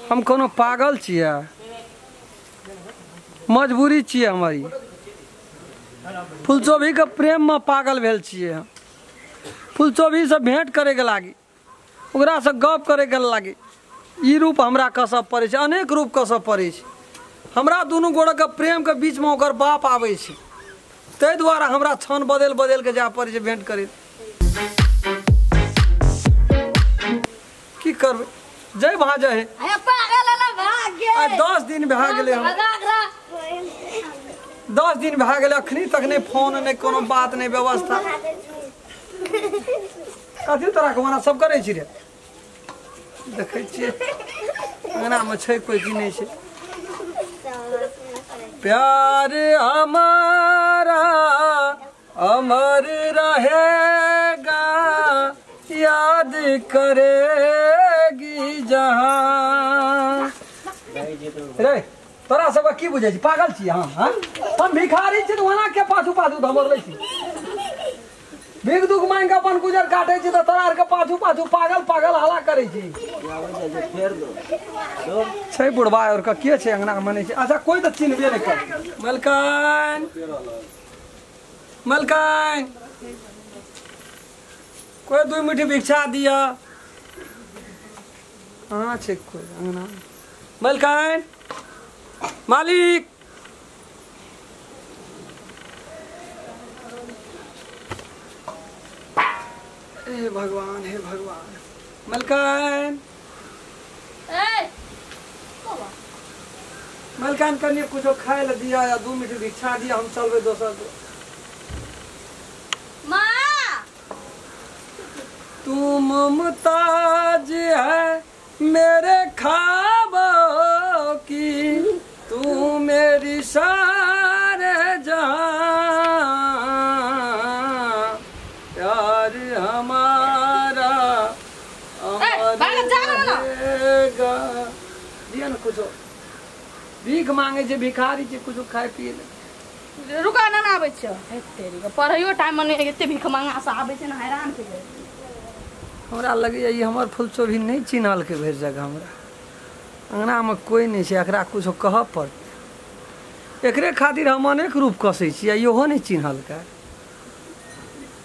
हम कोनो पागल छियै, मजबूरी छियै हमारी। फुलचोभी के प्रेम में पागल भेल छियै हम। फुलचोभी से भेंट करे के लागी, ओकरा से गप करे के लागी ई रूप हमरा कसब पड़ै छै, अनेक रूप कसब पड़ै छै। हमरा दुनू गोड़े के प्रेम के बीच में ओकर बाप आबै छै, ताहि दुआरे हमरा क्षण बदलि बदलि के जाय पड़ै छै भेंट करे। की करबै, जय भाजे है। आ 10 दिन भए गेलै, हम 10 दिन भए गेलै, अखनी तक नहि फोन, नहि कोनो बात, नहि व्यवस्था। कथी तोरा के ओना सब करै छी रे? देखै छियै अंगनामे छै कोइ की नहि छै। प्यार हमारा अमर रहेगा, याद करेगी जहाँ। रे तोरा सबके की बुझै छी, पागल छी हम? हाँ, हम भिखारी छी तऽ ओना के पाछू पाछू धमरलै छी? भीख दुख मांगि के अपन गुजर काटै छी तऽ तोरा आरके पाछू पाछू पागल पागल हला करै छी। छै बुढ़बा और के छै अंगना में नहि छै। अच्छा कोई तऽ चिन्हबे नहि कर। मलकान मलकान कोई 2 मुट्ठी भिक्षा दिया। कहाँ छै कोई अंगना? मलकान मालिक, हे भगवान, हे भगवान। मलकान मलकान कनिए कुछो खाय ले दिया या 2 मुट्ठी भिक्षा दिया, हम चलबै दोसर। तू मुमताज है मेरे ख्वाबों की, तू मेरी सारे जहां, प्यार हमारा अमर रहेगा। दिया ना कुछो, भीख मांगे छे भिखारी छे, कुछो खाय पिए ले। रुका ना ना आबै छौ। हे तेरी के पढ़ैयो टाइम में एते भीख मांगा से आबै छै ना, हैरान के जाय। हमरा लगैए ई हमर फुलचोभी नहि चिन्हलकै भरि जगह। हमरा अंगनामे कोइ नहि छै, एकरा कुछो कहऽ पड़तै। एकरे खातिर हम अनेक रूप कसै छियै, इहो नहि चिन्हलकै।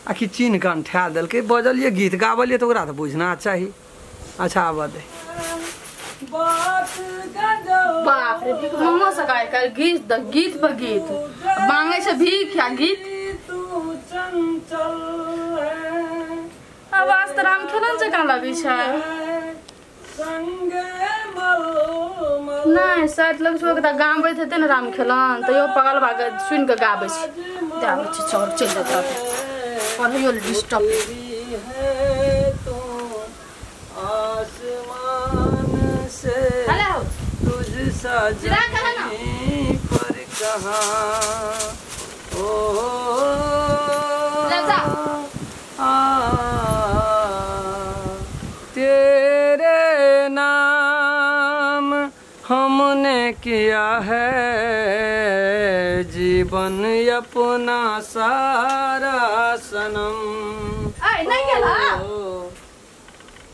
आ कि चिन्ह कऽ अंठा देलकै। बजलियै गीत गाबलियै तऽ ओकरा तऽ बुझना चाही। अच्छा आबऽ दे। बाप रे, भीख मांगो सकाय कर गीत द गीत पर गीत मांगे छै भीख या गीत। आवाज तऽ राम खेलन जकाँ लगै छै। नहि शायद लग छै ओकरा गाबैत हेतै ने राम खेलन, तैयो पगलबा के सुनि कऽ गाबै छै। आबै छै चल चलि जेतै, पढ़ैयो लए डिस्टर्ब। हेलो पर कहाँ ओ तेरे नाम हमने किया है जीवन अपना सारा सनम। नहीं गेला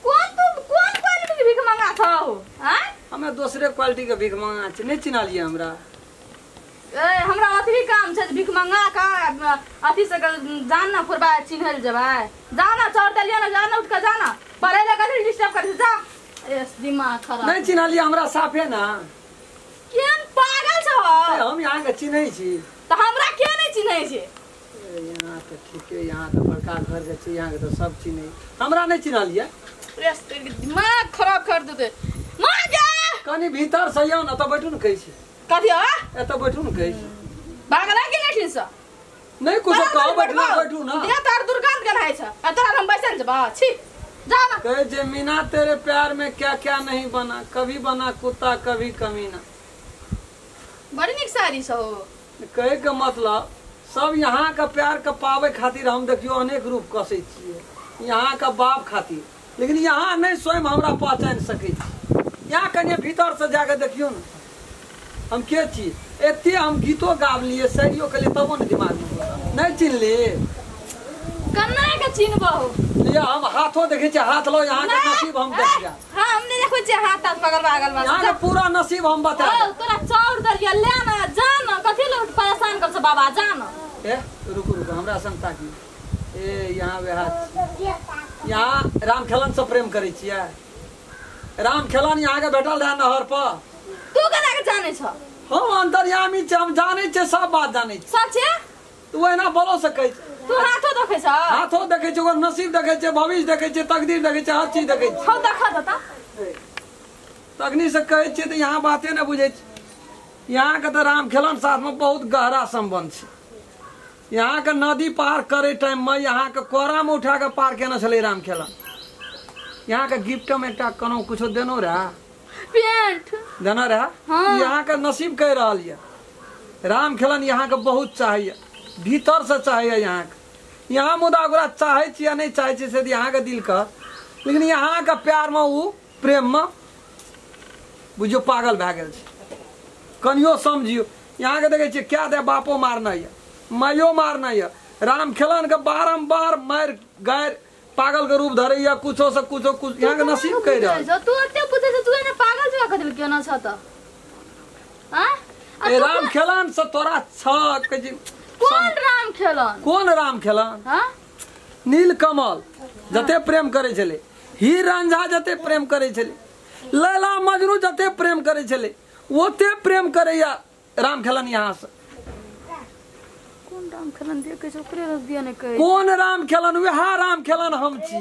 कौन तू कौन क्वालिटी के भीख मांगा था हो? हां हमें दूसरे क्वालिटी के भीख मांगा छै, नहीं चिन्हलिए हमरा। ए हमरा अथी काम छै भीख मांगा का अथी से जान ना फुरबा चिन्हल जेबै। जाना चढ़ देलिए ना, जाना उठ के जाना, पढ़ै ले कथी डिस्टर्ब करै जा। एस दिमाग खराब। नहीं चिन्हलिए हमरा साफे ना। केन पागल छौ? हम यहाँ के चिन्है छी। त हमरा के नहीं चिन्है छै? यहाँ त ठीके, यहाँ त बड़का घर के छै, यहाँ के त सब चिन्है, हमरा नहीं चिन्हलिए। एस दिमाग खराब कर देते। मां जा कनी भीतर से आउ ना त बैठू न कहै छी। कथी हो? एत बैठू न कहै छी। पागल के नहीं से नहीं कुछ कहो, बैठू बैठू ना। दे तार दुर्गंध गनाय छ, आ तोरा हम बैसल जबा छी। जा ना। कहे जे मीना तेरे प्यार में क्या क्या नहीं बना, कभी बना कुत्ता कभी कमीना। बड़ी नीक साड़ी छौ। कहे के मतलब सब यहाँ का प्यार के पावे खातिर हम देखियो अनेक रूप कसै छियै यहाँ का बाप खातिर, लेकिन यहाँ नहीं स्वयं हमरा पहचान सकै छी। यहाँ कनि भीतर से जाके देखियो न हम के छी। एते हम गीतो गाबलिए, शायरियो केलिए, तबो ने दिमाग में नहीं चिन्हली। कन्ना के चिन्हबो लिया हम हाथो देखे छी, हाथ लो यहाँ के नसीब हम देख जा। हां हमने देखै छियै हाथ ताथ पगलबा अगलबा यहाँ के पूरा नसीब हम बता ओ तोरा चाउर दलिया ले ना जा ना कथी ले परेशान कर छ बाबा जा ना। ए रुकू रुकू हमरा संग ताकी ए यहाँ वह यहाँ राम खेलन से प्रेम करै छियै। राम खेलन यहाँ के भेटल रहे नहर पर। तू केना के जानै छ? हम अंतर्यामी छी, हम जानै छियै, सब बात जानै छी। सच है? तू एना बोलो सकै छ। तू हाथो देखै छ? हाथो देखै छै, ओकर नसीब देखै छै, भविष्य देखै छै, तकदीर देखै छै, हर चीज देखै छै। हौ देखा दता। तखनी से कहै छियै तऽ यहाँ बाते नहि बुझै छै। यहाँ के तऽ राम खेलन साथ में बहुत गहरा संबंध छै। यहाँ के नदी पार करे टाइम में यहाँ के कोरा में उठा के पार केने छलै राम खेलन। यहाँ के गिफ्ट में एकटा कोनो कुछो देनो रहे, पेंट देना रहे। हाँ। यहाँ के नसीब कह रहल ये राम खेलन यहाँ के बहुत चाहिए, भीतर से चाहिए यहाँ के। यहाँ मुदा ओकरा चाहे छी या नहीं चाहे छी से यहाँ के दिल का, लेकिन यहाँ के प्यार में वो प्रेम में बुझियो पागल भए गेल छै। कनियो समझियो यहाँ के देखे छियै क्या दे बापो मारना ये माइयो मारना ये। राम खेलन के बारम्बार मारि गारि पागल के रूप धरे या कुछो से कुछो कुछ यहाँ के नसीब कह रहल। तू एते पूछै छ, तू एना पागल जका कथि केना छ त? हां ए राम खेलन से तोरा छ के जी। कोन राम खेलन? कोन राम खेलन? हां नील कमल जते प्रेम करे छले, हीर रांझा जते प्रेम करे छले, लैला मजनू जते प्रेम करे छले, ओते प्रेम करैया राम खेलन यहाँ से। कोन राम खेलन देखे छ ओकरे रस दिया ने कहे। कोन राम खेलन? वएह राम खेलन हम छी।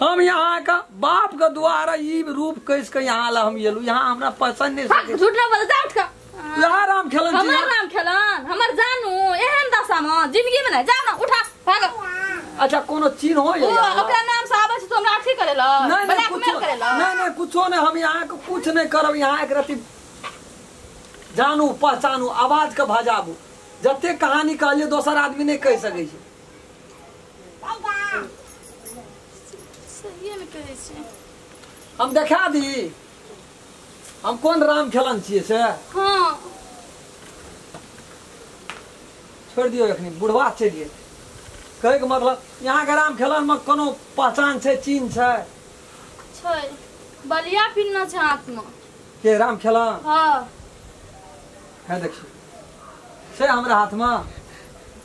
हम यहाँ का बाप के द्वारा ई रूप कस के यहाँ ला हम एलु, यहाँ हमरा पसंद नहीं सके। झूठ ना बोल, जा उठ के। वएह राम खेलन छी। हमर राम खेलन हमर जानू एहन दशा में जिंदगी में ना जा ना उठा भाग। अच्छा कोनो चिन्ह हो या ओकरा नाम से आबै छै तो हमरा अथी करेला ब्लैकमेल करेला? नहीं नहीं कुछो नहीं, हम यहाँ के कुछ नहीं करब। यहाँ एक रति जानू पहचानू आवाज के भजाबू, जते कहानी कहलिए दोसर आदमी नहीं कह सकै छै। सही में कहै छै। हम देखा दी हम कोन राम खेलन छियै से। हाँ छोड़ दियौ एखनी बुढ़वा चलि गेल। कहै के मतलब यहाँ के राम खेलन में कोनो पहचान छै, चिन्ह छै? छै बलिया पिन्ना छै हाथ में के राम खेलन? हाँ है देखियौ छै हमरा हाथ में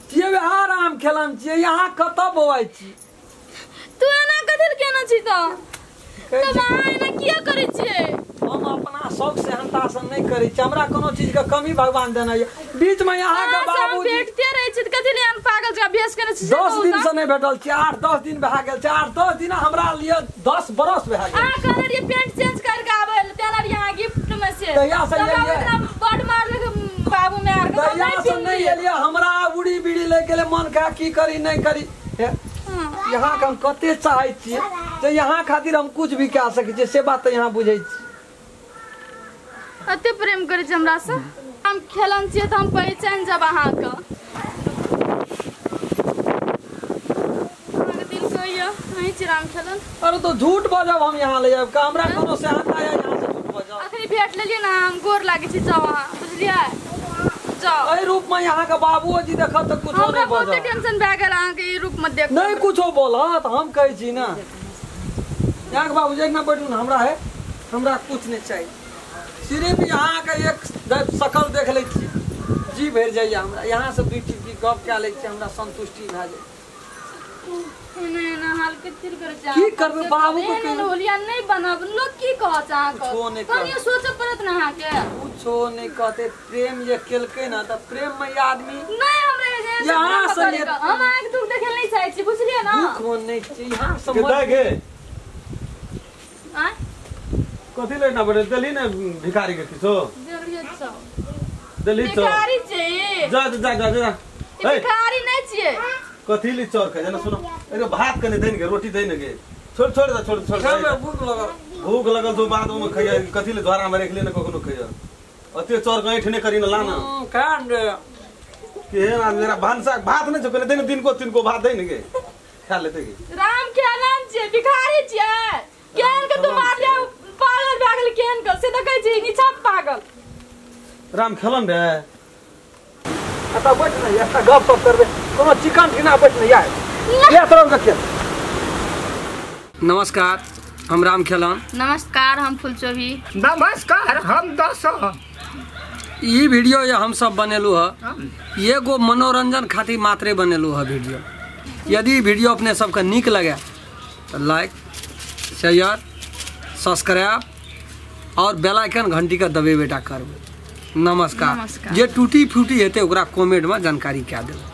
छियै, वएह राम खेलन छियै। यहाँ कतऽ बौआइ छी? तू एना कथि ले केना छी तऽ? तब अहाँ एना किया करै छियै? हम अपना शौक से हंता से नहीं करै छी, हमरा कोनो चीज के कमी भगवान देना ये। बीच में यहाँ के बाबूजी भेटते रहै छी कथि ले हम पागल जकाँ भेस केने छी? 10 दिन से नहीं भेटल छी, 8-10 दिन भए गेल छै। 8-10 दिन हमरा लिए 10 बरस भए गेल। अहाँ कहने रहियै पेंट चेंज करके आबै लए, तेना रहियै अहाँ गिफ्ट में से। तहिया से एलियै बड मारलक बाबू में आर के, तहिया से नहीं एलियै। हमरा उड़ी बीड़ी ले गेलै, मन का की करी नहीं करी। यहाँ के हम कते चाहै छियै जे यहाँ खातिर हम कुछ भी कए सकै छियै, से बात तऽ यहाँ बुझै छी। एते प्रेम करै छी हमरा से। हम खेलन छियै तऽ हम पहचान जाब अहाँके। अहाँके दिल कहैया अहीं छी राम खेलन। अरे तो झूठ बजब हम यहाँ ले जाब, हमरा कोनो से हाथ आया यहाँ से झूठ बजब। अखनी भेट लेलियै ना, हम गोर लागै छी, जाउ अहाँ, बुझलियै? जाउ। एहि रूप में यहाँ के बाबूओ जी देखत तऽ कुछो हमरा नहीं बहुते बजत, टेंशन भए गेल अहाँके ई रूप में देख। नहीं कुछो बोलत, हम कहै छी ना। यहाँ के बाबूजी एक ना बैठू ना, हमरा है हमरा कुछ नहीं चाहिए, सिर्फ यहाँ के एक शकल देख लै छी जी भरि जाइए हमरा। यहाँ से 2 टिप्पी गप कए लै छी, हमरा संतुष्टि भए जाइ। एना हाल कथि करै छै? की करबै बाबू के? एहन होलिया नहीं बनाब, लोग की कहत अहाँके? कुछो नहीं कहत। कनियो सोचऽ पड़त ना अहाँके। कुछो नहीं कहते। प्रेम जे केलकै ना तऽ प्रेम में ई आदमी नहीं हमरा यहाँ से हम अहाँके दुख देखै नहीं चाहै छी, बुझलियै ना? दुख मन नहीं छी यहाँ से। के गे आँय कथी ले ना बड़े देली ने भिखारी के किछो देलियै छौ देली छौ भिखारी छै। जा जा जा जा ई भिखारी नहीं छियै। कथी ले चोर के जना सुनो, अरे भात कने then के रोटी then के छोड़ छोड़ दे, छोड़ छोड़ खेबै, भूख लगल। भूख लगल तो बाद में खइया, कथी ले द्वारा में रख ले ने कखनो खइया। अते चोर के ऐठ ने करी न लाना कान रे केहन आदमी। मेरा भानसा भात नै छौ कने then, दिन को तीन को भात then के खा लेते के। राम खेलन छियै, भिखारी छियै। केहन के तू मारलियै पागल भए गेल केहन के से देखै छी नीचा पागल। राम खेलन रे एतऽ बैठ ने, एकटा गप सप करबै, कोनो चिकन ठिना बैठ ने यार। या तरह के खेल। नमस्कार, हम राम खेलन। नमस्कार, हम फुलचोभी। नमस्कार, हम दस। ई वीडियो ये हम सब बनेलू है, एगो मनोरंजन खातिर मात्रे बनेलू है वीडियो। यदि वीडियो अपने सबके नीक लगे तो लाइक शेयर सब्सक्राइब और बेल आइकन घंटी के दबेबेटा करबै। नमस्कार। नमस्कार। जे टूटी फूटी हेतै ओकरा कमेंट में जानकारी कए देबै।